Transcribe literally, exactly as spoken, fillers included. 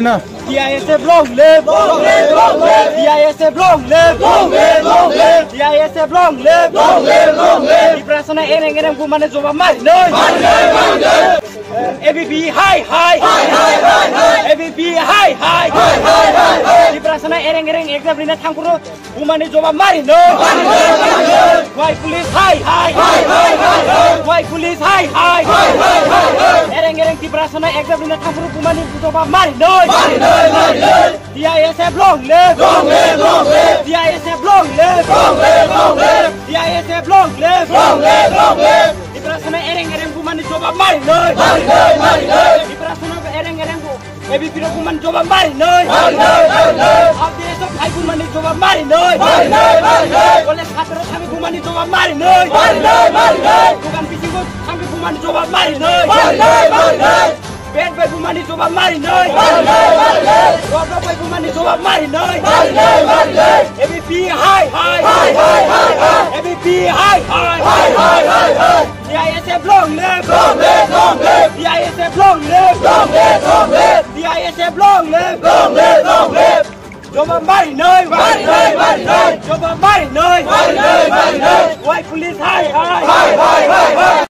T I S F long live! Long live, long live! T I S F long live! Long live, long live! T I S F long live! Long live, long live! Tiprasano ereng ereng bumani jobab marinoi! Marinoi, marinoi! A B P hai hai! Hai hai hai hai! A B P hai hai! Hai hai hai hai! Tiprasano ereng ereng exam rina thangphuru bumani jobab marinoi! Marinoi, marinoi! Wai police hai hai! Hai hai hai hai! Wai police hai hai! Hai hai hai hai! Ereng ereng Tiprasano exam rina thangphuru bumani jobab marinoi! Marinoi, marinoi! T I S F long live! Long live, long live! T I S F long live! Long live, long live! T I S F long live! Long live, long live! Tiprasano ereng ereng bumani jobab marinoi! Marinoi, marinoi! Tiprasano ereng ereng bu-, A B P rok bumani jobab marinoi! Marinoi, marinoi! Abdi esok hai bumani jobab marinoi! Marinoi, marinoi! College khataro thangwi bumani jobab marinoi! Marinoi, marinoi! Dukan bisingo thangwi bumani jobab marinoi! Marinoi, marinoi! Bed bai bumani jobab marinoi! Marinoi, marinoi! Road rok bai bumani jobab marinoi! Marinoi, marinoi! A B P hai hai! Hai hai hai hai! A B P hai hai! Hai hai hai hai! T I S F long live! Long live, long live! T I S F long live! Long live, long live! T I S F long live! Long live, long live! Jobab marinoi! Marinoi, marinoi! Jobab marinoi! Marinoi, marinoi! Wai police hai hai! Hai hai hai hai!